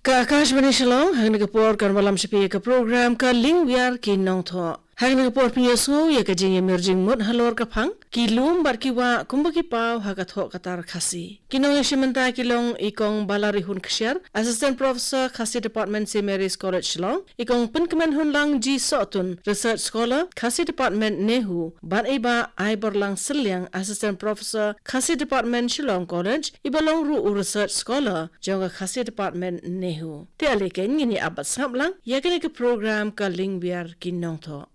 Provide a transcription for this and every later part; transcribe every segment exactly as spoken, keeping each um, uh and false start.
Ka Akashvani Shillong, hangne ka por kan wallam shapi ka program ka Lyngwiar ki Nongthoh. Hangne ka por pynïasngew ïa ka jingïamir jingmut halor ka phang ki lum bad ki wah kumba ki paw ha ka thoh ka tar Khasi. Ki nongïashim bynta ki long i Kong Balarihun Kshiar, Assistant Professor, Khasi Department, St Mary's College Shillong, i Kong Pynkmenhunlang G Sohtun, Research Scholar, Khasi Department, NEHU, bad i Bah Aiborlang Sylliang, Assistant Professor, Khasi Department, Shillong College, iba long ruh u Research Scholar jong ka Khasi Department, NEHU. Te ale keiñ ngin ïa ap bad sngap lang ïa kane ka program ka Lyngwiar ki Nongthoh.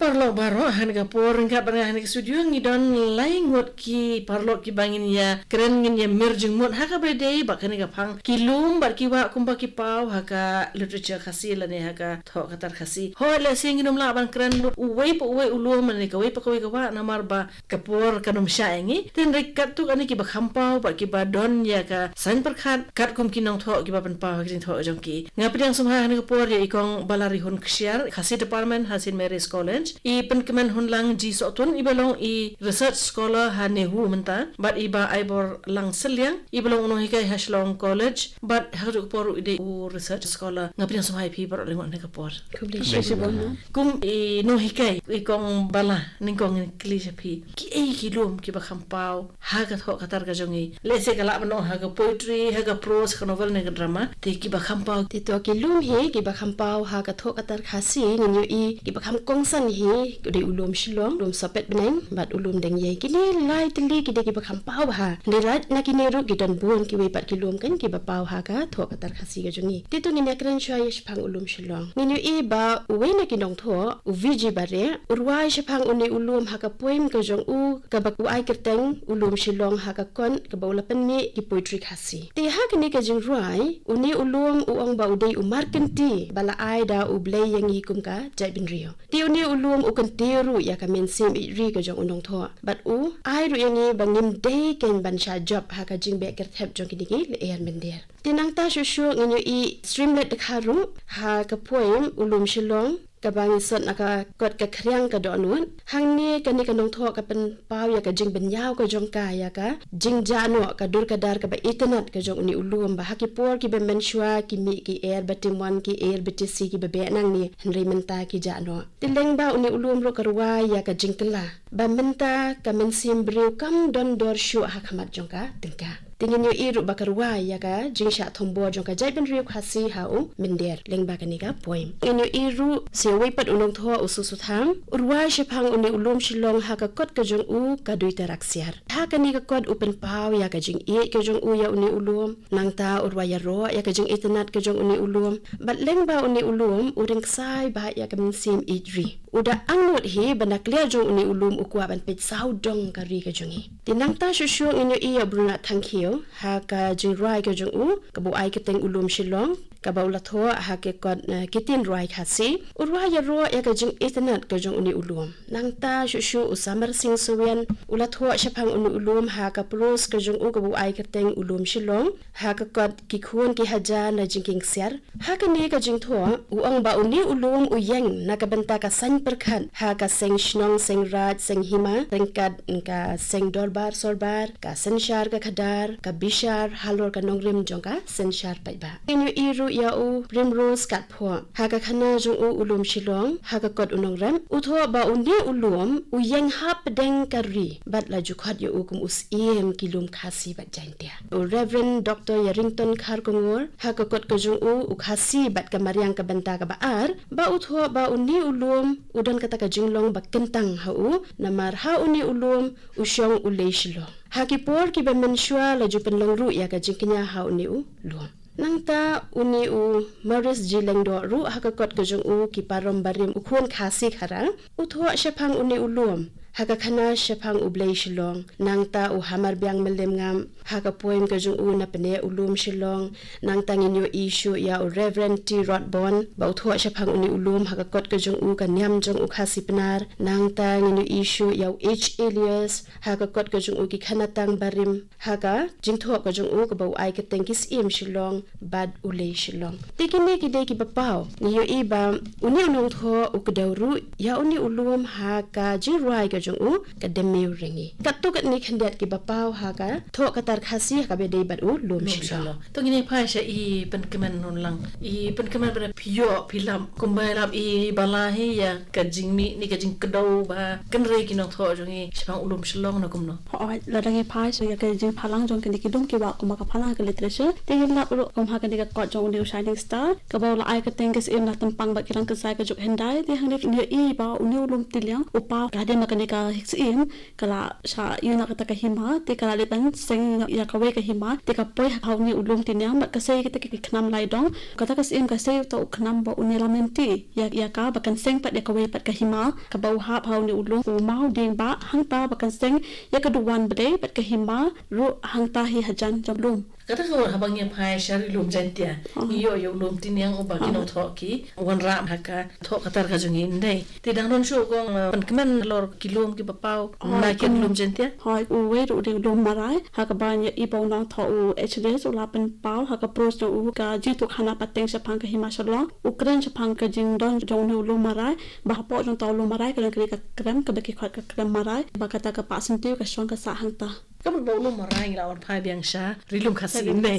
Paralok baroh, hangne ka por ryngkat bad nga hangne ka studio ngi don lai ngut ki paralok kiba ngin ïakren, ngin ïamir jingmut ha kaba ïadei bad kane ka phang ki lum bad ki wah kumba ki paw ha ka literature Khasi lane ha ka thoh ka tar Khasi. Hooid, lehse ngin ym lah ban kren lut uwei pa uwei u lum lane kawei pa kawei ka wah namar ba ka por kan ym shah ïa ngi. Hynrei katto katne kiba kham paw bad kiba don ïa ka saiñ pyrkhat katkum ki nongthoh kiba pynpaw ha ka jingthoh jong ki, nga pdiang sngewbha hangne ka por ïa i Kong Balarihun Kshiar, Khasi Department ha St Mary's College, i Pynkmenhunlang G Sohtun, iba long i Research Scholar ha NEHU mynta, bad i Bah Aiborlang Sylliang, iba long u nonghikai ha Shillong College, bad ha kajuh ka por ruh i dei u Research Scholar. Nga pdiang sngewbha ïa phi baroh lai ngut hangne ka por. Khublei shibun. Kum i nonghikai, i Kong Bala, nyngkong ngin kylli sha phi, kiei ki lum kiba kham paw ha ka thoh ka tar ka jong ngi? Lehse ka lah ban long ha ka poetry, ha ka prose, ha ka novel ne ka drama, te kiba kham paw? Te to ki lum hi kiba kham paw ha ka thoh ka tar Khasi, ngin ïohi kiba kham kongsan hi ki dei u lum Shillong, lum Sohpetbneng bad u lum Dengïei. Kine lai tylli ki dei kiba kham paw bha. Hynrei lait na kine ruh ki don bun kiwei pat ki lum keiñ kiba paw ha ka thoh ka tar Khasi ka jong ngi. Te to ngin ïakren shuwa ïa shaphang u lum Shillong. Ngin ïohi ba uwei na ki nongthoh, u V G Bareh, u rwai shaphang une u lum ha ka poem ka jong u kaba u ai kyrteng u lum Shillong ha ka kot kaba u la pynmih ki poetry Khasi. Te ha kane ka jingrwai, une u lum u ong ba u dei u markynti ba la ai da U Blei ïa ngi kum ka jaitbynriew. Te une u lum u kyntiew ruh ïa ka mynsiem ïeit ri ka jong u nongthoh bad u ai ruh ïa ngi ba ngim dei keiñ ban shah jop ha ka jingbeh kyrthep jong kine ki lyer mynder. Te nangta shuh shuh ngin ïohi Streamlet Dkhar ruh ha ka poem u lum Shillong kaba ngi sot na ka kot Ka Khriang Ka Dohnud. Hangne kane ka nongthoh ka pynpaw ïa ka jingbynñiaw ka jong ka ïa ka jingjah noh, ka dur ka dar kaba itynnad ka jong une u lum ba ha ki por kiba mynshuwa ki mih ki er ba tim wan, ki er ba tisi, kiba beh nangne, hynrei mynta ki jah noh. Te lyngba une u lum ruh ka rwai ïa ka jingkylla ba mynta ka mynsiem briew kam don dor shuh ha khmat jong ka tyngka. Te ngin ïohi ruh ba ka rwai ïa ka jingshah thombor jong ka jaitbynriew Khasi ha u mynder lyngba kane ka poem. Ngin ïohi ruh sa uwei pat u nongthoh, u Soso Tham, u rwai shaphang une u lum Shillong ha ka kot ka jong u Ka Dui Tara Ksiar. Ha kane ka kot u pynpaw ïa ka jingïeit ka jong u ïa une u lum, nangta u rwai ïaroh ïa ka jingitynnad ka jong une u lum bad lyngba une u lum u ryngksai bha ïa ka mynsiem ïeit ri. U da angnud hi ba na ka liang jong une u lum u kwah ban peit sawdong ka ri ka jong ngi. Te nangta shuh shuh ngin ïohi ïa u Brunath Thangkhiew ha ka jingrwai ka jong u kaba u ai kyrteng u lum Shillong, kaba u la thoh ha ka kot, eh, Ki Tien Rwai Khasi. U rwai ïaroh ïa ka jingitynnad ka jong une u lum. Nangta shuh shuh u Samar Singh Sawien u la thoh shaphang une u lum ha ka prose ka jong u kaba u ai kyrteng u lum Shillong, ha ka kot Ki Khun Ki Hajar na Jingkieng Ksiar. Ha kane ka jingthoh u ong ba une u lum u ïeng na ka bynta ka saiñ pyrkhat ha ka seng shnong, seng raij, seng hima, ryngkat ka seng dorbar sorbar, ka synshar ka khadar, ka bishar halor ka nongrim jong ka synshar paidbah. Ngin ïohi ruh ïa u Primrose Katphoh ha ka khana jong u U Lum Shillong, ha ka kot U Nongrep, u thoh ba une u lum u ïeng hapdeng ka ri bad la ju khot ïa u kum u syiem ki lum Khasi bad Jaiñtia. U Reverend Doctor Ïarington Kharkongor, ha ka kot ka jong u U Khasi bad ka Mariang ka bynta kaba ar, ba u thoh ba une u lum u don kata ka jinglong ba kyntang ha u, namar ha une u lum u shong u Lei Shillong. Ha ki por kiba mynshuwa la ju pynlong ruh ïa ka jingkñia ha une u lum. Nangta une u Maurice G Lyngdoh ruh, ha ka kot ka jong u Ki Parom Barim U Khun Khasi Khara, u thoh shaphang une u lum ha ka khana Shaphang U Blei Shillong. Nangta u Hamarbiang Mylliem Ngam, ha ka poem ka jong u Napne U Lum Shillong. Nangta ngin ïohi shuh ïa u Reverend T Rodbon, ba u thoh shaphang une u lum ha ka kot ka jong u Ka Niam Jong U Khasi Pnar. Nangta ngin ïohi shuh ïa u H Elias, ha ka kot ka jong u Ki Khanatang Barim, ha ka jingthoh ka jong u kaba u ai kyrteng Ki Syiem Shillong bad U Lei Shillong. Te kine ki dei kiba paw. Ngi ïohi ba une u nongthoh u kdew ruh ïa une u lum ha ka jingrwai ka jong u ka Dem Miew Ryngi. Katto katne khyndiat kiba paw ha ka thoh ka tar Khasi ha kaba dei bad u lum Shillong. To ngin ïa phai sha i pynkmen nonlang. I pynkmen ba phi ïoh phi lap kumba lap i Bala hi ïa ka jingmih ne ka jingkdew ba kynrei ki nongthoh jong i shaphang u lum Shillong na kumno. Hooid, lada ngi phai sha ïa ka jingphalang jong kine ki lum ki wah kumba ka phalang ka literature. Te ngin lap ruh kum ha kane ka kot jong une u Shining Star kaba u la ai kyrteng Ka Syiem Lahtympang bad ki Rangkynsai ka Juk Hyndai. Te hangne ngi ïohi ba une u lum Tynliang u paw hadien ba kane ka syiem ka la shah ïoh na kata ka hima, te ka la leit ban seng ïa kawei ka hima, te ka poi ha une u lum Tynliang bad ka sei kita ki khnam lai dong. Kata ka syiem ka sei uta u khnam ba une lam lynti ïa, ïa ka ba kan seng pat ïa kawei pat ka hima kaba u hap ha une u lum u Mawdiengbah, hangta ba kan seng ïa ka duwan ba dei bad ka hima ruh hangta hi hajan jong lum. Kata ka wan haba ngi phai sha ri lum Jaintia. Ngi ïoh ïa u lum Tynliang uba ki nongthoh ki wanrah ha ka thoh ka tar ka jong ngi, ym dei? Te dang don shuh kong, eh, pynkmen halor ki lum kiba paw na ki lum Jaintia. Hooid, uwei ruh u dei u lum Marai ha kaba ngi ïohi ba u nongthoh u H. Elias u la pynpaw ha ka prose jong u Ka Jingïathuhkhana Pateng shaphang ka Hima Shillong. U kren shaphang ka jingdon jong une u lum Marai, ba hapoh jong uta u lum Marai ka don kane ka krem kaba ki khot ka krem Marai, ba kata ka pah syntiew ka shong ka sah hangta. Ka mut ba u lum Marai ngi la wan phai biang sha ri lum Khasi, ym dei?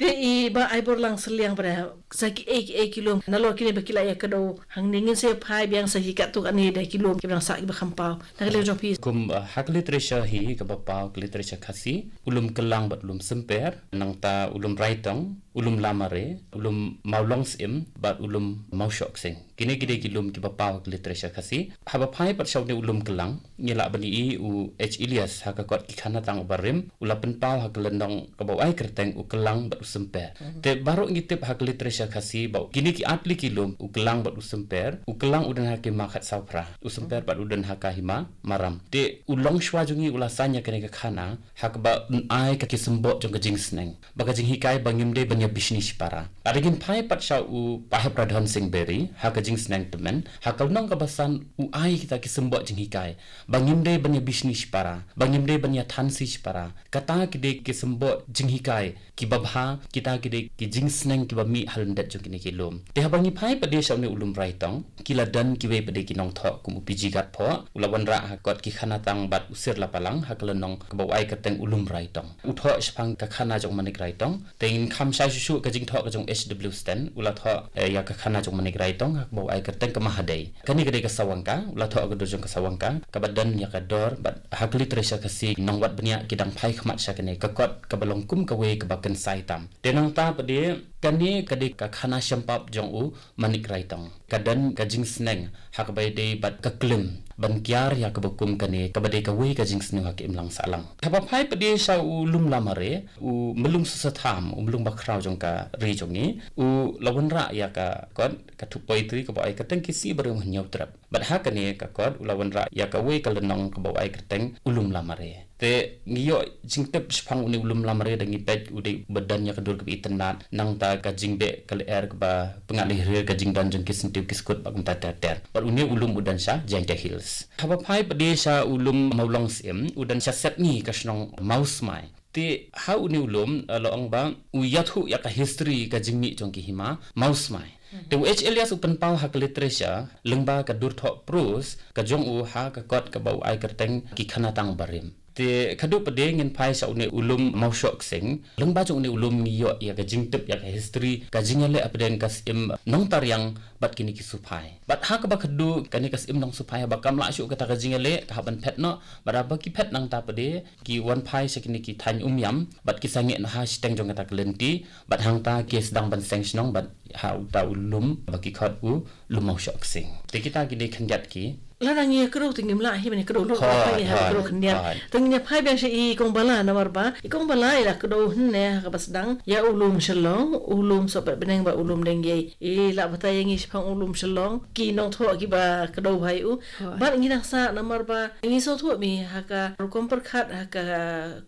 Te i Bah Aiborlang Sylliang, ba dei sa kiei kiei ki lum nalor kine ba ki la ïa kdew hangne, ngin sa ïa phai biang sa ki katto katne de ki lum kiba dang sah kiba kham paw na ka liang jong phi. Kum, uh, ha ka literature hi kaba paw ka literature Khasi, u lum Kyllang bad u lum Symper, nangta u lum Raitong, u lum Lamare, u lum Mawlong Syiem bad u lum Mawshoh Ksing. Kine ki dei ki lum kiba paw ha ka literature Khasi. Haba phai pat sha une u lum Kyllang, ngi lah ban ïohi u H. Elias ha ka kot Ki Khana Tang Uba Rim u la pynpaw ha ka lynnong kaba u ai kyrteng U Kyllang bad u Symper. Te baroh ngi tip ha ka literature Khasi ba kine ki artylli ki lum, u Kyllang bad u Symper, u Kyllang u don ha ka hima khatsaw phra, u Symper pat u don ha ka hima maram. Te u longshuwa jong ngi u la sign ïa kane ka khana ha kaba un ai ka ki symbol jong ka jingsneng ba ka jinghikai ba ngim dei ban ïa bishni shipara. Lada ngin phai pat sha u Pahep Radhon Sing Berry ha Ka Jingsneng Tymmen, ha ka lynnong kaba san u ai kita ki symbol jinghikai ba ngim dei ban ïa bishni shipara, ba ngim dei ban ïa thansi shipara. Kata ki dei ki symbol jinghikai kiba bha, kita ki dei ki jingsneng kiba mih ha lyndet jong kine ki lum. Te haba ngi phai pat de sha une u lum Raitong, ki la don kiwei pat de ki nongthoh kum u P G Gatphoh, u la wanrah ha kot Ki Khana Tang bad u Sir Lapalang ha ka lynnong kaba u ai kyrteng U Lum Raitong. U thoh shaphang ka khana jong Manik Raitong. Te ngin kham shai shuh shuh ka jingthoh ka jong H. W. Sten, u la thoh, eh, ïa ka khana jong Manik Raitong ha kaba u ai kyrteng Ka Mahadei. Kane ka dei ka sawangka, u la thoh ha ka dur jong ka sawangka kaba don ïa ka dor, bad ha ka literature Khasi nongwad bniah ki dang phai khmat sha kane. Ka kot kaba long kum kawei kaba kynsai tam. Te nangta pat de kane ka dei ka khana shempap jong u Manik Raitong. Ka don ka jingsneng ha kaba ïadei bad ka klim ban kiar ïa kaba kum kane kaba dei kawei ka jingsniew ha ka imlang sahlang. Haba phai pat de sha u lum Lamare, u Mlung Susatham, u Mlung Bakhraw jong ka ri jong ngi, u la wanrah ïa ka kot, ka thup poetry kaba u ai kyrteng Ki Sngi Barim Hynñiewtrep. Bad ha kane ka kot u la wanrah ïa kawei ka lynnong kaba u ai kyrteng U Lum Lamare. Te ngi ïoh jingtip shaphang une u lum Lamare da ngi peit u dei uba don ïa ka dur kaba itynnad, nangta ka jingbeh ka lyer kaba pyngngad lehrier, ka jingdon jong ki syntiew ki skud bad kumta ter ter. Bad une u lum u don sha Jaintia Hills. Haba phai pat de sha u lum Mawlong Syiem, u don sha Sepngi ka shnong Mawsmai. Te ha une u lum, eh, la ong ba u ïathuh ïa ka history ka jingmih jong ki hima Mawsmai. Te u H. Elias u pynpaw ha ka literature lyngba ka dur thoh prose ka jong u ha ka kot kaba u ai kyrteng Ki Khana Tang Uba Rim. Te khadduh pat de ngin phai sha une u lum Mawshoh Ksing, lyngba jong une u lum ngi ïoh ïa ka jingtip ïa ka history ka jingïaleh hapdeng ka Syiem Nongtariang bad kine ki suphai. Bad ha kaba khadduh kane ka Syiem Nongshuphai haba kam lah shuh kata ka jingïaleh ka hap ban phet noh, bad haba ki phet nangta pat de ki wan phai sha kine ki thaiñ Umïam bad ki sangeh noh ha shiteng jong kata ka lynti, bad hangta ki sdang ban seng shnong bad ha uta u lum ba ki khot U Lum Mawshoh Ksing. Te kita ki dei khyndiat ki. Lada ngi ïa kdew te ngim lah hi ban ïa kdew lut, hooid, ngi ïa kdew khyndiat. Te ngin ïa phai biang sha i Kong Bala namar ba i Kong Bala i la kdew hynne ha kaba sdang ïa u lum Shillong, u lum Sohpetbneng bad u lum Diengiei. I la batai ïa ngi shaphang u lum Shillong, ki nongthoh kiba kdew bha ïa u. Bad ngi nang sah namar ba ngi sngewthuh mi ha ka rukom pyrkhat ha ka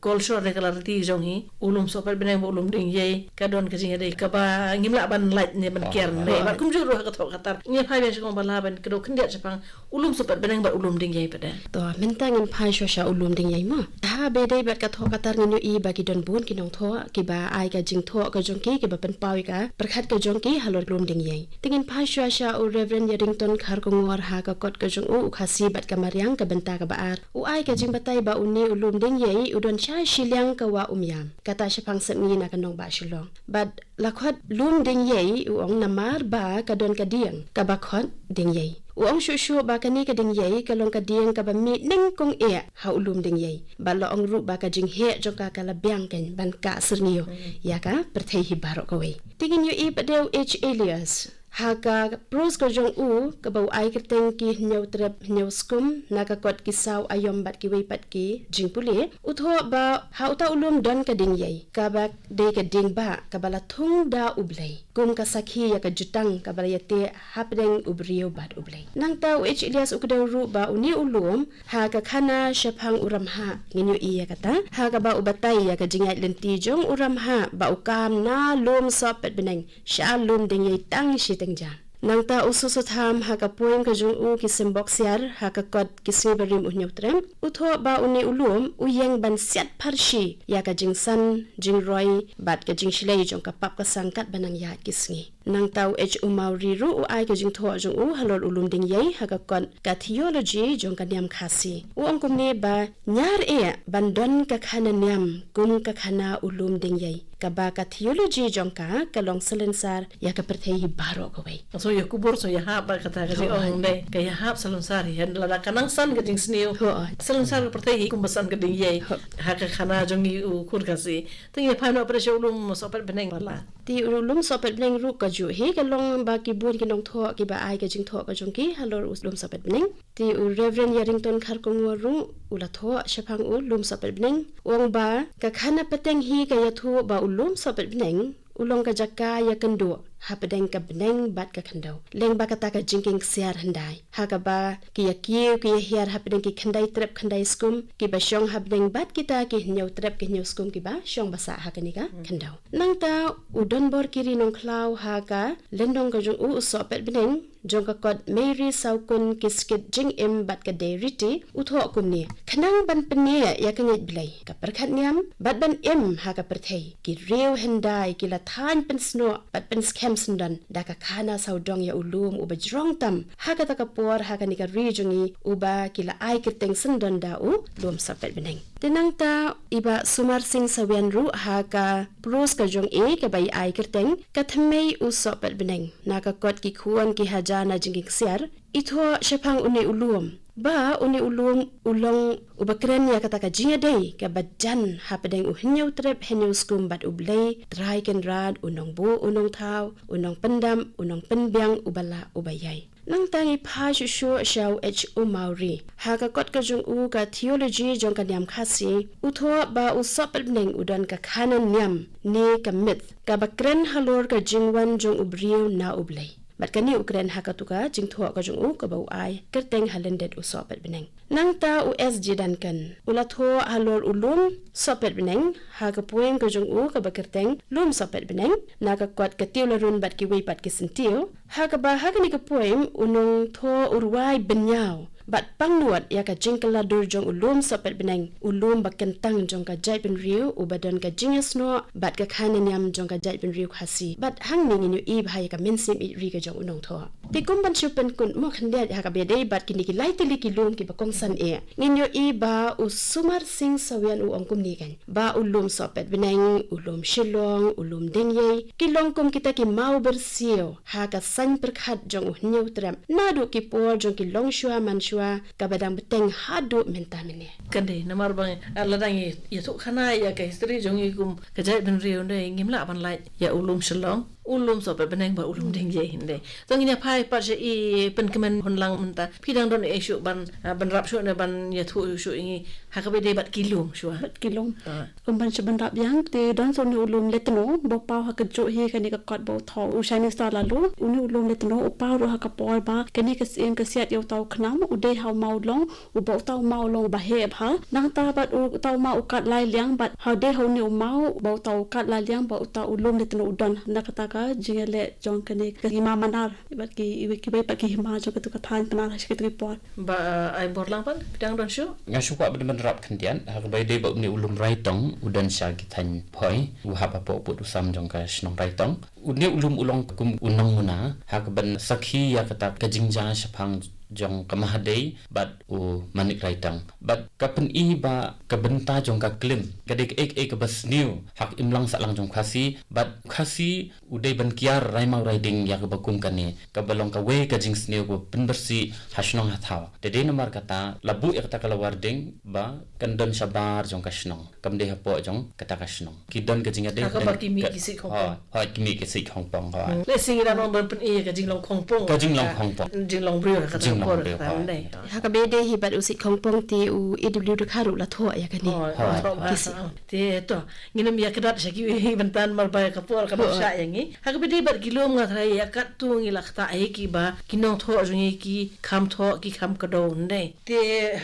kolshor ne ka la riti jong ngi, u lum Sohpetbneng bad u lum Diengiei ka don ka jingïadei kaba ngim lah ban lait ne ban kiar ne. Bad kumjuh ruh ha ka thoh ka tar. Ngi phai biang sha Kong Bala ban kdew khyndiat shaphang u lum Sohpet Bneng bad u Lum Ding Ïai pat de. To, mynta ngin phai shuwa sha u Lum Ding Ïai mo. Ha ba ïadei bad ka thoh ka tar ngin ïohi ba ki don bun ki nongthoh kiba ai ka jingthoh ka jong ki, kiba pynpaw ïa ka pyrkhat ka jong ki halor u Lum Ding Ïai. Te ngin phai shuwa sha u Reverend Ïarington Kharkongor ha ka kot ka jong u, u Khasi bad ka mariang, ka bynta kaba ar. U ai ka jingbatai ba une u Lum Ding Ïai u don sha shiliang ka wah Umïam, kata shaphang sepngi na ka nongbah Shillong. Bad la khot Lum Ding Ïai, u ong, namar ba ka don ka dieng kaba khot Ding Ïai. U ong shuh shuh ba kane ka Ding Ïai ka long ka dieng kaba mih nyngkong eh ha u Lum Ding Ïai. Bad la ong ruh ba ka jingheh jong ka ka la biang keiñ ban kah syrngiew ïa ka pyrthei hi baroh kawei. Te ngin ïohi pat de u H Elias ha ka prose ka jong u, kaba u ai kyrteng Ki Hynñiew Trep Hynñiew Skum, na ka kot Ki Saw Aïom bad Kiwei Pat Ki Jingpule, u thoh ba ha uta u lum don ka Ding Ïai, kaba dei ka dieng bah kaba la thung da U Blei kum ka sakhi ïa ka jutang kaba la ïateh hapdeng u briew bad U Blei. Nangta u H Elias u kdew ruh ba une u lum ha ka khana shaphang u Ramhah, ngin ïohi ïa kata, ha kaba u batai ïa ka jingïaid lynti jong u Ramhah ba u kam na lum Sohpetbneng sha lum Ding Ïai tang shiteng jam. Nangta u Soso Tham ha ka poem ka jong u Ki Symbok Siar ha ka kot Ki Sngi Barim U Hynñiew Trep, u thoh ba une u lum u ïeng ban siat pharshi ïa ka jingsan jingroi bad ka jingshlei jong ka pap ka sang katba nang ïaid ki sngi. Nangta u H U Mawrie ruh u ai ka jingthoh jong u halor u lum Ding Ïai ha ka kot Ka Theology jong ka Niam Khasi. U ong kumne ba ñiar eh ban don ka khana niam kum ka khana u lum Ding Ïai, kaba ka theology jong ka ka long salonsar ïa ka pyrthei hi baroh kawei. So ïa kubur, so ïa hap, ba kata ka jingong de, ka ïa hap salonsar hi, lada ka nang san ka jingsniew. Salonsar ka pyrthei hi kumba san ka Ding Ïai. Ha ka khana jong ngi u khun Khasi. Te ngi phai noh pat sha u lum Sohpetbneng pat la. Te u lum Sohpetbneng ruh kajuh hi, ka long ba ki bun ki nongthoh kiba ai ka jingthoh ka jong ki halor u lum Sohpetbneng. Te u Reverend Ïarington Kharkongor ruh u la thoh shaphang u lum Sohpetbneng, u ong ba ka khana pateng hi ka ïathuh ba u lum Sohpetbneng u long ka jaka ïakynduh hapdeng ka bneng bad ka khyndew, lyngba kata ka jingkieng ksiar hyndai, ha kaba ki ïakiew ki ïahiar hapdeng ki khyndai trep khyndai skum kiba shong hapdeng bad kita ki hynñiew trep ki hynñiew skum kiba shong ba sah ha kane ka khyndew. Nangta u Donbor Kiri Nongkhlaw ha ka lynnong ka jong u, U Sohpetbneng, jong ka kot Meiri Sawkun Ki Skit Jingim bad ka Dei Riti, u thoh kumne: Khnang ban pynïaid ïa ka ngeit Blei, ka pyrkhat niam bad ban im ha ka pyrthei, ki riew hyndai ki la thaiñ pynsnoh bad pynskhem syndon da ka khana sawdong ïa u lum uba jrong tam ha kata ka por ha kane ka ri jong ngi, uba ki la ai kyrteng syndon da u lum Sohpetbneng. Te nangta i Bah Sumar Singh Sawian ruh ha ka prose ka jong i kaba i ai kyrteng Ka Thymmei U Sohpetbneng, na ka kot Ki Khun Ki Hajar na Jingkieng Ksiar, i thoh shaphang une u lum ba une u lum u long uba kren ïa kata ka jingïadei kaba jan hapdeng u hynñiew trep hynñiew skum bad U Blei Trai Kynrad, u Nongbuh, u Nongthaw, u Nongpyndap, u Nongpynbiang, uba lah uba ïai. Nangta ngi phai shuh shuh sha u H U Mawrie ha ka kot ka jong u Ka Theology jong ka Niam Khasi, u thoh ba u Sohpetbneng u don ka khana niam ne ka myth kaba kren halor ka jingwan jong u briew na U Blei. Bad kane u kren ha katu ka jingthoh ka jong u kaba u ai kyrteng Halyndet U Sohpetbneng. Nangta u S J Duncan u la thoh halor u lum Sohpetbneng ha ka poem ka jong u kaba kyrteng Lum Sohpetbneng, na ka kot Ka Tiew Larun bad Kiwei Pat Ki Syntiew, ha kaba ha kane ka poem u nongthoh u rwai bynñiaw bad pangnud ïa ka jingkylla dur jong u lum Sohpetbneng, u lum ba kyntang jong ka jaitbynriew, uba don ka jingïasnoh bad ka khana niam jong ka jaitbynriew Khasi. Bad hangne ngin ïohi bha ïa ka mynsiem ïeit ri ka jong u nongthoh. Te kum ban shu pynkut mo khyndiat ha kaba ïadei bad kine ki lai tylli ki lum kiba kongsan eh, ngin ïohi ba u Sumar Singh Sawian u ong kumne keiñ, ba u lum Sohpetbneng, u lum Shillong, u lum Ding Ïai, ki long kum kita ki maw byrsiew ha ka saiñ pyrkhat jong u hynñiew trep, naduh ki por jong ki longshuwa manshuwa kaba dang bteng haduh mynta mynne. Kane namar ba, ah, lada ngi ïathuh khana ïa ka history jong ngi kum ka jaitbynriew, ynda ngim lah ban lait ïa u lum Shillong, u lum Sohpetbneng bad u lum Ding Ïai, ynda. To ngin ïa phai pat sha i Pynkmen Hunlang mynta. Phi dang don eh shuh ban, ah, ban rap shuh ne ban ïathuh shuh ïa ngi ha kaba ïadei bad ki lum shuwa? Bad ki lum. Ah. Kum ban shu bynrap biang, te don sa une u lum Letno, ba u paw ha kajuh hi kane ka kot ba u thoh u Shining Star Laloo. Une u lum Letno u paw ruh ha ka por ba kane ka syiem ka siat ïa uta u khnam, u dei ha u maw long, uba uta u maw long uba heh bha. Nangta bad u, uta u maw u kad lai liang, bad ha u dei ha une u maw ba uta u kad lai liang ba uta u lum Letno u don. Na kata ka Ka jingïaleh jong kane ka hima Manar bad ki, ki, ki, bad ki hima jong katu ka thaiñ Pnar ha shi katu ki por. Ba, uh, ai bor lang pan pdang don shu. Nga shu kwah ban rap khyndiat ha kaba ïadei bad une u lum Raitong u don sha ki thaiñ Phoi, u hap hapoh pud u sam jong ka shnong Raitong. Une u lum u long kum u nongmuna ha kaban sakhi ïa kata ka jingjia shaphang jong ka Mahadei bad u Manik Raitong. Bad ka pyni ba ka bynta jong ka klim ka dei kaei kaei kaba sniew ha ka imlang sahlang jong Khasi, bad Khasi u dei ban kiar rai maw rai ding ïa kaba kum kane, kaba long kawei ka jingsniew kaba pynbyrsi ha shnong ha thaw. Te dei namar kata la buh ïa kata ka lawar ding ba kan don shabar jong ka shnong, kam dei hapoh jong kata ka shnong. Ki don ka jingïadei ha kaba ki mih ki sik khongpong. Hooid, ki mih ki sik khongpong, hooid. Hmm. Lehse ngi la ong ban pyni ïa ka jinglong khongpong. Ka jinglong khongpong. Jinglong briew ha kata ka por, hooid. Ha kaba ïadei hi bad u sik khongpong te u A W Dkhar ruh la thoh ïa kane. Hooid. Ki sik. Te to, ngin ym ïa kdad sha ki bynta namar ba ka por kam shah ïa ngi. Ha kaba ïadei bad ki lum nga tharai ïa katto ngi la ktah hi kiba ki nongthoh jong ngi ki kham thoh ki kham kdew, ym dei. Te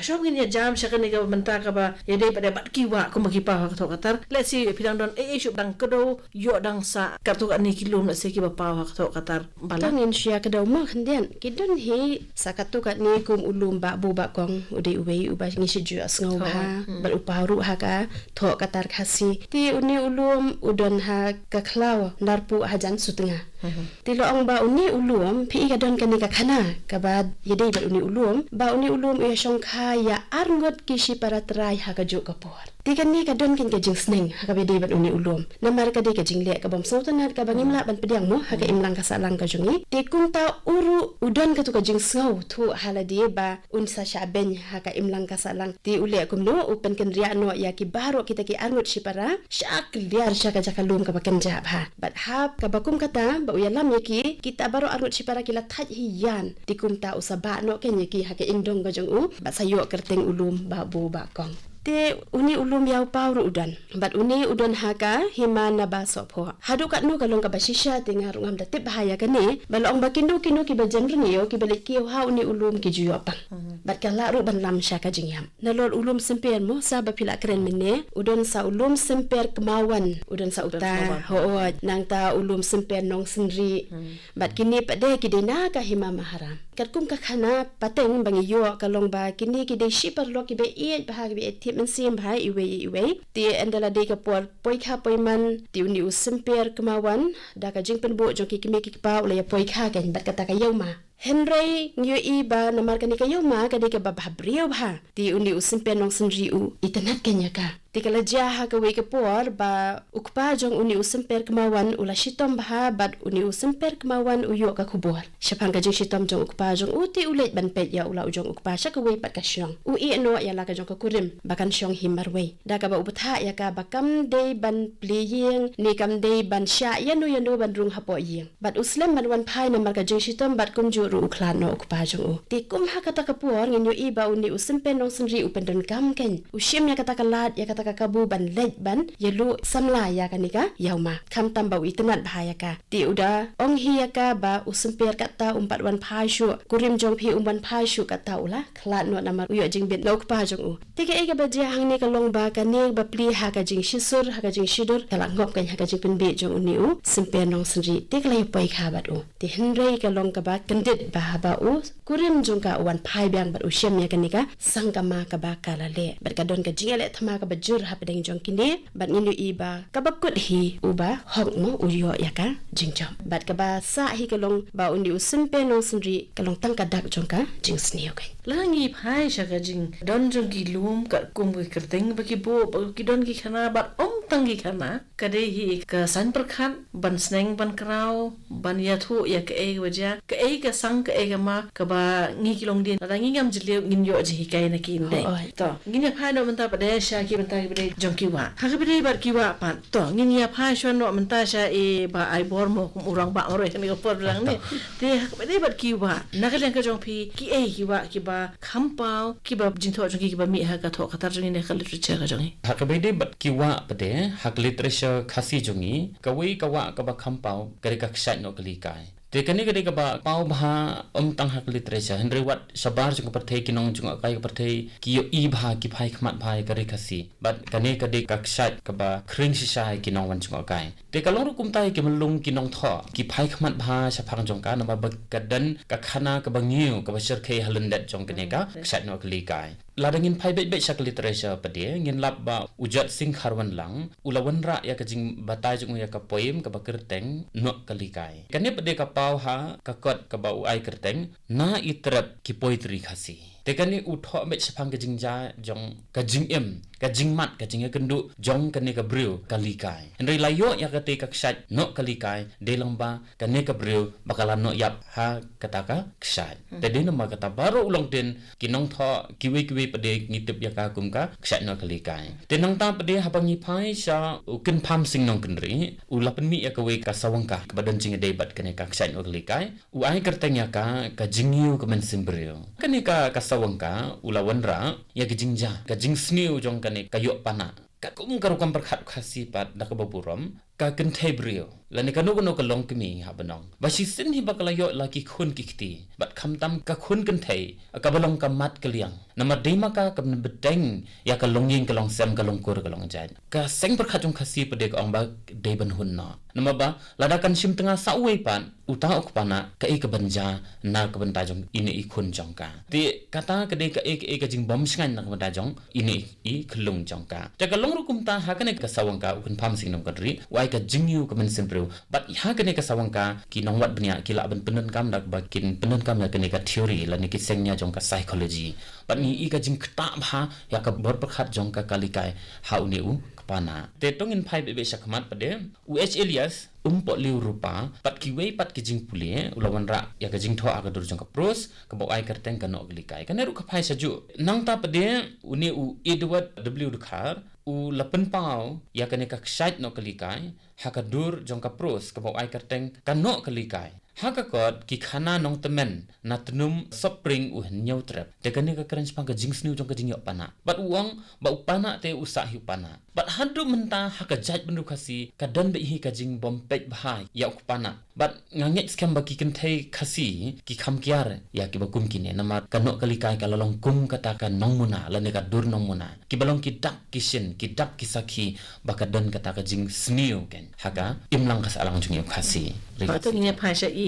shuwa ngin ïa jam sha kane ka bynta kaba ïadei bad, bad ki wah kumba ki paw ha ka thoh ka tar. Lehse phi dang don ei ei shuh dang kdew, ïoh dang sah katto katne ki lum lehse kiba paw ha ka thoh ka tar. Ba la. To ngin shu ïa kdew mo khyndiat. Ki don hi sa katto katne kum u lum Bah Bo Bah Kong, u dei uwei uba ngi shu ju ïohsngew bha. Hmm. Bad u paw ruh ha ka thoh ka tar Khasi. Te une u lum u don ha ka khlaw Narpuh hajan Sutnga. Mhm. Te la ong ba une u lum, phi i ka don kane ka khana kaba ïadei bad une u lum, ba une u lum u ïa shongkha ïa arngut ki shipara trai ha kajuh ka por. Te kane ka don kane ka jingsneng ha kaba ïadei bad une u lum. Namar ka dei ka jingleh kabym sngewtynnat kaba ngim lah ban pdiang mo ha ka imlang ka sahlang ka jong ngi. Te kumta u ruh u don katu ka jingsngewthuh ha lade ba un sa shah beiñ ha ka imlang ka sahlang. Te u leh kumno, u pynkynriah noh ïa ki baroh kita ki arngut shipara sha kliar sha ka jaka lum kaba kynjah bha. Bad hap kaba kum kata ba u ïalam ïa ki, kita baroh arngut shipara ki la thait hi ïan. Te kumta u sa bah noh keiñ ïa ki ha ka indong ka jong u bad sa ïoh kyrteng u lum Bah Bo Bah Kong. Te une u lum ïa u paw ruh u don. Bad une u don ha ka hima Naba Sohphoh. Haduh katno ka long kaba shisha te nga ruh ngam da tip bha ïa kane. Ba la ong ba kino kino kiba jem rngiew kiba leit kiew ha une u lum ki ju ïoh pang. Mhm. Bad ka lah ruh ban lam sha ka jingïap. Nalor u lum Symper mo sa ba phi la kren mynne, u don sa u lum Symper Kmawan, u don sa uta. Kmawan. Hooid, nangta u lum Symper Nongsynrih. Hmm. Bad kine pat de ki dei na ka hima Maharam. Katkum ka khana pateng ba ngi ïoh ka long ba kine ki dei shi paralok kiba ïeit bha, kiba ïeit tip mynsiem bha iwei ïa iwei. Te ynda la dei ka por poikha poiman, te une u Symper Kmawan da ka jingpynbuh jong ki kmie ki kpa u la ïa poikha keiñ bad kata ka ïew ma. Hynrei ngi ïohi ba namar kane ka ïew ma ka dei kaba bha briew bha, te une u Symper Nongsynrih u itynnad keiñ ïa ka. Te ka la jia ha kawei ka por ba u kpa jong une u Symper Kmawan u la shitom bha bad une u Symper Kmawan u ïoh ka khubor shaphang ka jingshitom jong u kpa jong u, te u leit ban peit ïa u la u jong u kpa sha kawei pat ka shnong. U ïeh noh ïa la ka jong ka kurim ba kan shong hi marwei. Da kaba u bthah ïa ka ba kam dei ban plie ïing ne kam dei ban shah ïano ïano ban rung hapoh ïing. Bad u slem ban wan phai namar ka jingshitom bad kumjuh ruh u khlad noh u kpa jong u. Te kum ha kata ka por ngin ïohi ba une u Symper Nongsynrih u pyndonkam keiñ. U shim ïa kata ka lad, ïa kata ka kabu ban leit ban ïaluh samla ïa kane ka ïew ma. Khamtam ba u itynnad bha ïa ka. Te u da ong hi ïa ka ba u Symper kata um pat wan phai shuh. Kurim jong phi um wan phai shuh kata u la khlad noh namar u ïoh jingbit na u kpa jong u. Te kaei kaba jia hangne ka long ba kane ba plie ha ka jingshisur, ha ka jingshidur, ka la ngop keiñ ha ka jingpynbeit jong une u Symper Nongsynrih. Te ka la ïa poikha bad u. Te hynrei ka long kaba kyndit ba haba u kurim jong ka u wan phai biang bad u shem ïa kane ka sangkama kaba ka la leh. Bad ka don ka jingïaleh thma kaba jur hapdeng jong kine. Bad ngin ïohi ba kaba kut hi uba hok mo u ïoh ïa ka jingjop. Bad kaba sah hi ka long ba une u Symper Nongsynrih ka long tang ka dak jong ka jingsniew keiñ. Lada ngi phai sha ka jingdon jong ki lum katkum ki kyrteng ba ki buh, ba ki don ki khana bad ym tang ki khana. Ka dei hi ka saiñ pyrkhat ban sneng ban kraw ban ïathuh ïa kaei kaba jia, kaei ka sang kaei ka ma kaba ngi ki longdien. Lada ngi ngam jylliew ngin ïoh jinghikai na ki, ym dei. Hooid. To, ngin ïa phai noh mynta pat de sha ki bynta kiba dei jong ki wah. Ha kaba dei bad ki wah pat. To, ngin ïa phai shuwa noh mynta sha i Bah Aibor mo kum u rangbah marwei kane ka por ba dang ne. Te ha kaba dei bad ki wah, na ka liang ka jong phi kiei ki wah kiba kham paw kiba jingthoh jong ki kiba mih ha ka thoh ka tar jong ngi ne ka literature ka jong ngi. Ha kaba dei bad ki wah pat de ha ka literature Khasi jong ngi, kawei ka wah kaba kham paw ka dei ka Kshaid Nohkali Kai. Te kane ka dei kaba paw bha ym tang ha ka literature, hynrei wat shabar jong ka pyrthei, ki nongjngohkai ka pyrthei ki ïohi bha, ki phai khmat bha ïa ka ri Khasi. Bad kane ka dei ka kshaid kaba khring shisha ïa ki nongwan jngohkai. Te ka long ruh kumta ïa ki myllung ki nongthoh, ki phai khmat bha shaphang jong ka, namar ba ka don ka khana kaba ngiew, kaba shyrkhei ha lyndet jong kane ka kshaid Nohkalikai. Lada ngin phai beit beit sha ka literature pat de, ngin lap ba u Jot Singh Kharwanlang u la wanrah ïa ka jingbatai jong u ïa ka poem kaba kyrteng Nohkalikai. Kane pat de ka paw ha ka kot kaba u ai kyrteng Na I Trep Ki Poetry Khasi. Te kane u thoh beit shaphang ka jingjia jong ka jingim, ka jingmad, ka jingïakynduh jong kane ka briew ka Likai. Hynrei la ïoh ïa kata ka kshaid Nohkalikai dei lang ba kane ka briew ba ka la noh ïap ha kata ka kshaid. Te dei namar kata baroh u longdien ki nongthoh kiwei kiwei pat de ngi tip ïa ka kum ka kshaid Nohkalikai. Te nangta pat de haba ngi phai sha u Kynpham Sing Nongkynrih, u la pynmih ïa kawei ka sawangka kaba don jingïadei bad kane ka kshaid Nohkalikai. U ai kyrteng ïa ka Ka Jingïew Ka Mynsiem Briew. Kane ka, ka sawangka u la wanrah ïa ka jingjia, ka jingsniew jong kane ka ïoh panak. Katkum ka rukom pyrkhat Khasi pat da kaba burom, ka kynthei briew lane kano kano ka longkmie ha bneng, ba shisien hi ba ka la ïoh la ki khun ki kti, bad khamtam ka khun kynthei kaba long ka mat ka liang. Namar dei ma ka ka bteng ïa ka longïing ka longsem, ka longkur ka longjait. Ka seng pyrkhat jong Khasi pat de ka ong ba dei ban hun noh. Namar ba lada kan shim tnga sa uwei pat, uta u kpa na kaei kaban jia na ka bynta jong ine i khun jong ka. Te kata ka dei kaei kaei ka jingbym shngaiñ na ka bynta jong ine i khyllung jong ka. Te ka long ruh kumta ha kane ka sawangka u Kynpham Sing Nongkynrih u ai Ka Jingïew Ka Mynsiem Briew. Bad ha kane ka sawangka ki nongwad bniah ki lah ban pyndonkam da kaba kin pyndonkam ïa kane ka theory lane ki seng nia jong ka psychology. Bad ngi i ka jingktah bha ïa ka bor pyrkhat jong ka Kalikai ha une u kpa na. Te to ngin phai beit beit sha khmat pat de. U H Elias, Umpohliew Rupa, bad kiwei pat ki jingpule, u la wanrah ïa ka jingthoh ha ka dur jong ka prose kaba u ai kyrteng Ka Nohkalikai. Kane ruh ka phai sha juh. Nangta pat de une u Edward W Dkhar u la pynpaw ïa kane ka kshaid Nohkalikai ha ka dur jong ka prose kaba u ai kyrteng Ka Nohkalikai. Ha ka kot Ki Khana Nongtymmen na Tnum Soppring U Hynñiewtrep. Te kane ka kren shaphang ka jingsniew jong ka jingïoh panak. Bad u ong ba u panak te u sah hi u panak. Bad haduh mynta ha ka jaitbynriew Khasi ka don beit hi ka jingbym peit bha ïa u kpa na. Bad nga ngeit skhem ba ki kynthei Khasi ki kham kiar ïa kiba kum kine, namar Ka Nohkalikai ka la long kum kata ka nongmuna lane ka dur nongmuna. Kiba long ki dak ki shin, ki dak ki sakhi ba ka don kata ka jingsniew keiñ ha ka imlang ka sahlang jong ngi u Khasi. Ba to ngin ïa phai sha i,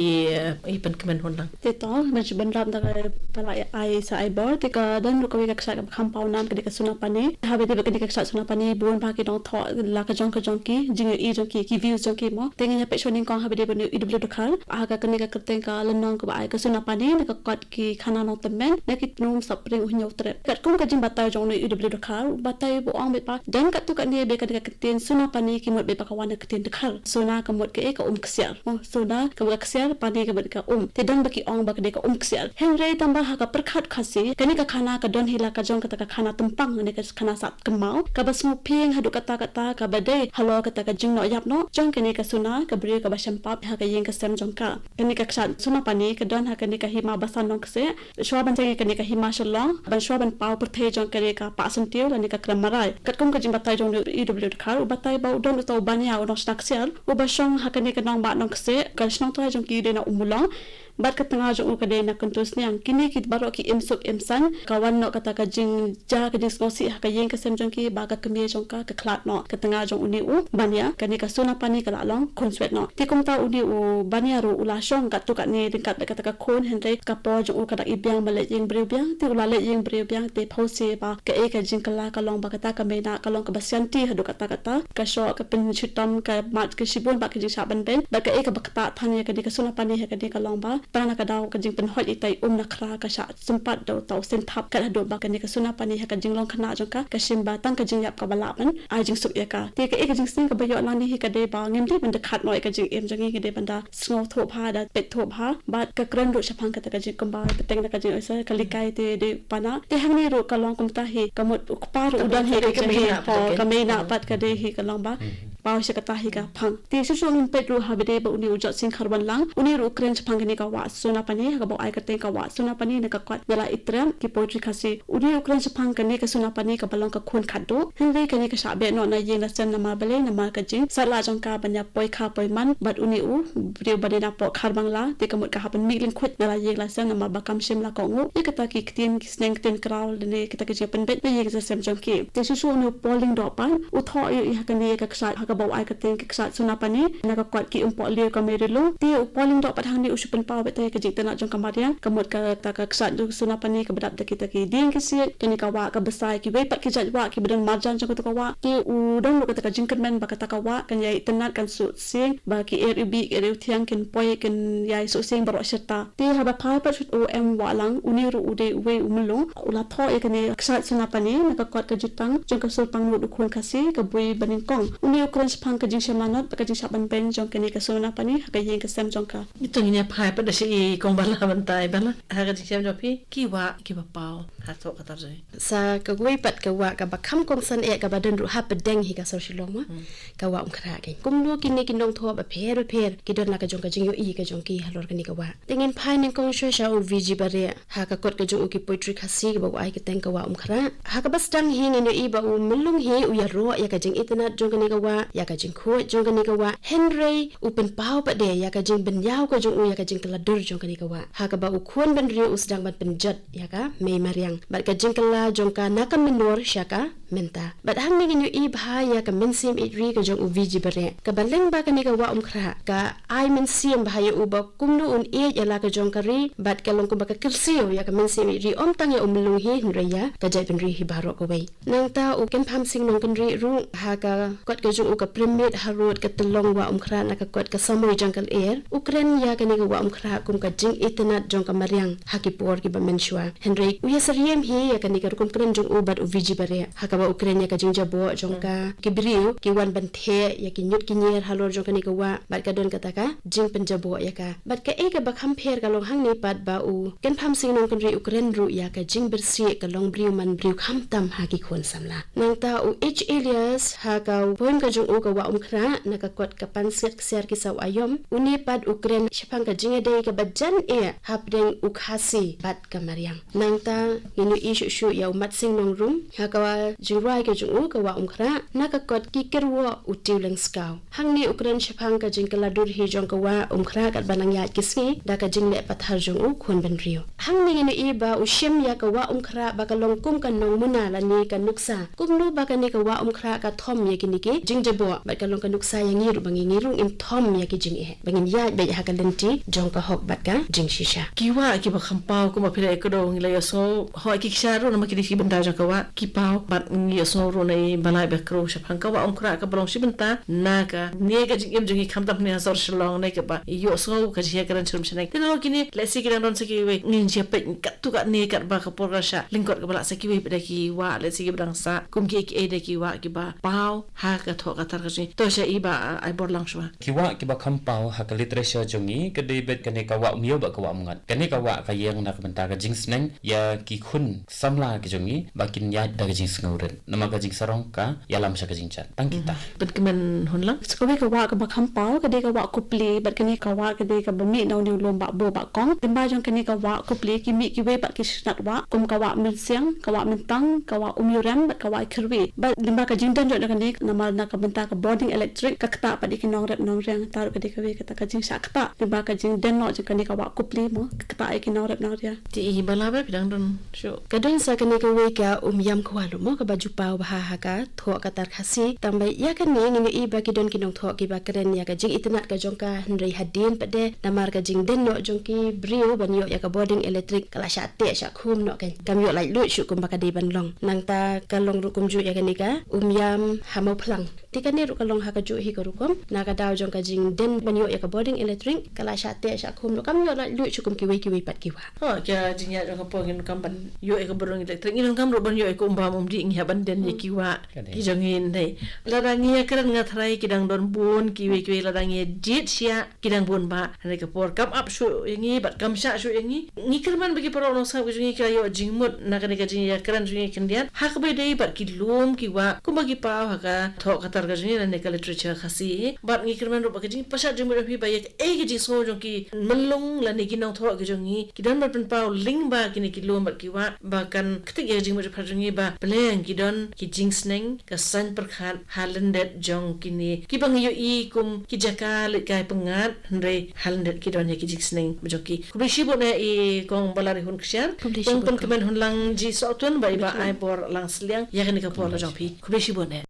i Pynkmen Hunlang. Te to, ban shu bynrap da ka pala ai sa ai bor, te ka don ruh kawei ka kshaid kaba kham paw nam, ka dei ka Suna Pani. Haba dei ba ka dei ka kshaid Suna Pani, bun bha ki nongthoh la ka jong ka jong ki jingïohi jong ki, ki views jong ki mo. Te ngin ïa peit shuwa nyngkong haba dei ba une u E W Dkhar. Ha ka kane ka kyrteng ka lynnong kaba ai Ka Suna Pani, na ka kot Ki Khana Nongtymmen na ki tnum Soppring U Hynñiewtrep. Katkum ka jingbatai jong une u E W Dkhar, u batai ba u ong beit ba don katto katne ba ka dei ka ktien Suna Pani ki mut beit ba ka wan na ka ktien Dkhar. Suna ka mut kaei, ka um ksiar. Oh, Suna ka mut ka ksiar, Pani ka mut ka um. Te don ba ki ong ba ka dei ka um ksiar. Hynrei tang ba ha ka pyrkhat Khasi, kane ka khana ka don hi la ka jong kata ka khana tympang, ne ka khana sah kynmaw, kaba sngewphieng haduh katta katta, kaba dei halor kata ka jingnoh ïap noh jong kane ka Suna, ka briew kaba shem pap ha ka ïing ka sem jong ka. Kane ka kshaid Suna Pani ka don ha kane ka hima Basan Nongkseh, shuwa ban jngai kane ka hima Shillong, ban shuwa ban paw pyrthei jong kane ka Pah Syntiew lane ka Krem Marai. Katkum ka jingbatai jong u E W Dkhar, u batai ba u don uta u Bania, u nongshna ksiar, uba shong ha kane ka nongbah Nongkseh, ka shnong trai jong ki dei na Ummulong. Bad ka tnga jong u ka dei na Kynthusniang. Kine ki baroh ki im suk im saiñ, ka wan noh kata ka jingjia ka jingsngewsih ha ka ïing ka sem jong ki, ba ka kmie jong ka ka khlad noh. Ka tnga jong une u Bania, kane ka Suna Pani ka la long khunswet noh. Te kumta une u Bania ruh u la shong katto katne ryngkat bad kata ka khun, hynrei ka por jong u ka dang i biang ban leit ïing briew biang, te u la leit ïing briew biang, te phewse ba kaei ka jingkylla ka long ba kata ka Meina ka long kaba sianti haduh katta katta, ka shoh ka pynshitom ka mad ka shibun bad ka jingshah ban beiñ, bad kaei kaba ktah than ïa kane ka Suna Pani ha kane ka long ba tang na ka daw ka jingpynhoit ita i um na khra ka shah sympat da uta u synthap kat haduh ba kane ka Suna Pani ha ka jinglong khynnah jong ka ka shim ba tang ka jingïap kaba lah ban ai jingsuk ïa ka. Te kaei ka jingsneng kaba ïoh lang ne hi ka dei ba ngim dei ban da khat noh ïa ka jingim jong ngi, ngi dei ban da sngewthuh bha, da peit thuh bha. Bad ka kren ruh shaphang kata ka jing kumba bteng da ka jing, oh, sorry, ka Likai te dei u Pana. Te hangne ruh ka long kumta hi, ka mut u kpa ruh u don hi ka jingim, ka Meina pat ka dei hi ka long ba paw sha kata hi ka phang. Te shuh shuh ngin peit ruh ha ba dei ba une u Jot Sing Kharwanlang, une ruh u kren shaphang kane ka wah Sunapani, ha kaba u ai kyrteng ka wah Sunapani na ka kot Nala Itrem, ki poetry Khasi. Une u kren shaphang kane ka Sunapani kaba long ka khun khatduh. Hynrei kane ka shah beh noh na ïing la sem namar balei, namar ka jingsat lah jong ka ban ïa poi kha poi man bad une u briew ba dei na poh Kharbangla, te ka mut ka hap ban mih lyngkhuit na la ïing la sem namar ba kam shym la kohnguh ïa kita ki ktien ki sneng ktien kraw lane kita ki jingpynbeit na ïing la sem jong ki. Te shuh shuh une u Paul Lyngdoh pat u thoh ïa, ïa kane ka kshaid ha kaba u ai kyrteng ka kshaid Sunapani na ka kot Ki Umpohliew Ka Mei Rilum. Te u Paul Lyngdoh pat hangne u shu pynpaw beit ïa ka jingitynnad jong ka mariang, ka mut kata ka kshaid jong Sunapani kaba dap da kita ki dieng ki siej, kane ka wah kaba sa ïa kiwei pat ki jait wah kiba don marjan jong kata ka wah. Te u don ruh kata ka jingkyrmen ba kata ka wah kan ïai itynnad, kan suh sying, ba ki er iwbih ki er iwthiang kin poi kin ïai suh sying baroh shirta. Te haba phai pat sha u M Wahlang, une ruh u dei uwei u myllung, u la thoh ïa kane ka kshaid Sunapani na ka kot Ka Jutang jong ka Sur Pangnud u khun Khasi, ka bui banyngkong. Une u kren shaphang ka jingshemlanot bad ka jingshah ban beiñ jong kane ka Sunapani ha ka ïing ka sem jong ka. Ngi to ngin ïa phai pat da shi i kong Bala mynta, i Bala. Ha ka jingshem jong phi, ki wah kiba paw ha thoh ka tar jong. Sa kawei pat ka wah kaba kham kongsan eh kaba don ruh hapdeng hi ka sor Shillong mo. Hmm. Ka wah Umkhrah kein. Kumno kine ki nongthoh bapher bapher ki don la ka jong ka jingïohi ka jong ki halor kane ka wah. Te ngin phai nyngkong shuwa sha u V G Bareh ha ka kot ka jong u Ki Poetry Khasi kaba u ai kyrteng Ka Wah Umkhrah. Ha kaba sdang hi ngin ïohi ba u myllung hi u ïaroh ïa ka jingitynnad jong kane ka wah, ïa ka jingkhuid jong kane ka wah. Hynrei u pynpaw pat de ïa ka jingbynñiaw ka jong u ïa ka jingkylla dur jong kane ka wah. Ha kaba u khun bynriew u sdang ban pynjot ïa ka mei mariang bad ka jingkylla jong ka na ka mynnor sha ka mynta. Bad hangne ngin ïohi bha ïa ka mynsiem ïeit ri ka jong u V G Bareh. Kaba lyngba kane ka wah Umkhrah ka ai mynsiem bha ïa u ba kumno un ïeit ïa la ka jong ka ri bad ka long kumba ka kyrsiew ïa ka mynsiem ïeit ri, ym tang ïa u myllung hi hynrei ïa ka jaitbynriew hi baroh kawei. Nangta u Kynpham Sing Nongkynrih ruh ha ka kot ka jong u Ka Pyrmit Harud ka Tyllong Wah Umkhrah na ka kot Ka Samoi Jangkaleir, u kren ïa kane ka wah Umkhrah kum ka jingitynnad jong ka mariang ha ki por kiba mynshuwa. Hynrei u ïasyriem hi ïa kane ka rukom kren jong u bad u V G Bareh ha kaba u kren ïa ka jingjaboh jong ka, ki briew ki wan ban theh ïa ki ñiut ki ñier halor jong kane ka wah bad ka don kata ka jingpynjaboh ïa ka. Bad kaei kaba kham pher ka long hangne pat ba u Kynpham Sing Nongkynrih u kren ruh ïa ka jingbyrsih ka long briew man briew khamtam ha ki khun samla. Nangta u H Elias ha ka poem ka jong u Ka Wah Umkhrah na ka kot Ka Pansngiat Ksiar Ki Saw Aïom, une pat u kren shaphang ka jingïadei kaba jan eh hapdeng u Khasi bad ka mariang. Nangta ngin ïohi shuh shuh ïa u Matsing Nongrum ha ka jingrwai ka jong u Ka Wah Umkhrah na ka kot Ki Kyrwoh U Tiwleng Skaw. Hangne u kren shaphang ka jingkylla dur hi jong ka wah Umkhrah katba nang ïaid ki sngi da ka jingleh pathar jong u khun bynriew. Hangne ngin ïohi ba u shim ïa ka wah Umkhrah ba ka long kum ka nongmuna lane ka nuksa. Kumno ba kane ka wah Umkhrah ka thom ïa kine ki jingjaboh bad ka long ka nuksa ïa ngi ruh ba ngi, ngi ruh ngin thom ïa ki jingeh ba ngin ïaid beit ha ka lynti jong ka hok bad ka jingshisha. Ki wah kiba kham paw kumba phi la ïakdew ngi la ïohsngew, hooid ki kshaid ruh namar ki dei ki bynta jong ka wah ki paw bad ngi ïohsngew ruh na i Balai ba kren shaphang ka wah Umkhrah kaba long shi bynta na kane ka jingim jong ngi khamtam hangne ha sor Shillong ne kaba ïohsngew ka jingïakren shirum shaneng. Te nalor kine lehse ki dang don sa kiwei, ngin sa peit katto katne katba ka por ka shah lyngkot kaba lah, sa kiwei pat de ki wah lehse kiba dang sah kum kiei kiei de ki wah kiba paw ha ka thoh ka tar ka jong ngi. To sha i Bah Aiborlang shuwa. Ki wah kiba kham paw ha ka literature jong ngi ka dei beit kane ka wah Umiew bad ka wah Umngot. Kane ka wah ka ïeng na ka bynta ka jingsneng ïa ki khun samla ki jong ngi ba kin ïaid da ka jingsngewrit namar ka jingsarong ka ïalam sha ka jingjot. Tang kita. Pynkmen Hunlang. Sa kawei ka wah kaba kham paw ka dei ka wah Kupli bad kane ka wah ka dei kaba mih na une u lum Bah Bo Bah Kong. Lyngba jong kane ka wah Kupli ki mih kiwei pat ki shnat wah kum ka wah Mynsiang, ka wah Myntang, ka wah Umïurem bad ka wah Kyrwi. Bad lyngba ka jingdon jong kane namar na ka bynta ka bording electric ka ktah pat ïa ki nongrep nongriang, te ruh ka dei kawei kata ka jingshah ktah lyngba ka jingdon noh jong kane ka wah Kupli mo, ka ktah ïa ki nongrep nongriang. Te i Balai ba phi dang don shuh. Ka don sa kane kawei ka Umïam Khwa Luh mo kaba ju paw bha ha ka thoh ka tar Khasi. Tang ba ïa kane ngin ïohi ba ki don ki nongthoh kiba kren ïa ka jingitynnad ka jong ka, hynrei hadien pat de namar ka jingdon noh jong ki briew ban ïoh ïa ka bording electric ka la shah teh shah khum noh, kan kam ïoh laitluid shuh kumba ka dei ban long. Nangta ka long ruh kumjuh ïa kane ka Umïam ha Mawphlang. Te kane ruh ka long ha kajuh hi ka rukom, na ka daw jong ka jingdon ban ïoh ïa ka bording electric ka la shah teh shah khum noh, kam ïoh laitluid shuh kum kiwei kiwei pat ki wah. Oh, ka jingïaid jong ka por ngin donkam ban ïoh ïa ka bording electric, ngin donkam ruh ban ïoh ïa ka umbam umdih, ngi hap ban don ïa ki wah ki jong ngi. Lada ngi ïakren nga tharai ki dang don bun kiwei kiwei, lada ngi jied sha ki dang bun bha. Hynrei ka por kam ap shuh ïa ngi bad kam shah shuh ïa ngi. Ngi kyrmen ba ki paralok nongsngap ki jong ngi ki la ïoh jingmut na kane ka jingïakren jong ngi khyndiat ha kaba ïadei bad ki lum ki wah kumba ki paw ha ka thoh ka tar ka jong ngi lane ka literature Khasi. Bad ngi kyrmen ruh ba ka jingpashat jingmut jong phi ba ïa kaei ka jingsngew jong ki myllung lane ki nongthoh ki jong ngi ki don ban pynpaw lyngba kine ki lum bad ki wah ba kan ktik ïa ka jingmut jingpyrkhat jong ngi ba pyrshang ki don ki jingsneng ka saiñ pyrkhat ha lyndet jong kine kiba ngi ïohi kum ki jaka leit kai pyngngad, hynrei ha lyndet ki don ïa ki jingsneng ba jong ki. Khublei shibun eh i Kong Balarihun Kshiar. Khublei shibun, Kong. Pynkmen Hunlang G Sohtun bad i Bah Aibor Langsliang ïa kane ka por la jong phi. Khublei shibun eh.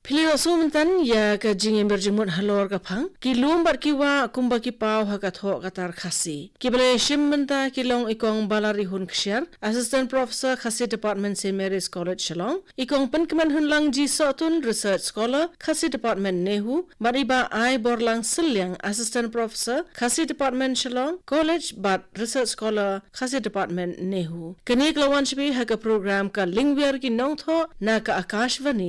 Phi la ïohsngew mynta ïa ka jingïamir jingmut halor ka phang ki lum bad ki wah kumba ki paw ha ka thoh ka tar Khasi. Kiba la ïashim mynta ki long i Kong Balarihun Kshiar, Assistant Professor, Khasi Department, St Mary's College, Shillong, i Kong Pynkmen Hunlang G Sohtun, Research Scholar, Khasi Department, NEHU, bad i Bah Aibor Langsliang, Assistant Professor, Khasi Department, Shillong College bad Research Scholar, Khasi Department, NEHU. Kane ka la wan sha phi ha ka program Ka Lyngwiar ki Nongthoh na ka Akashvani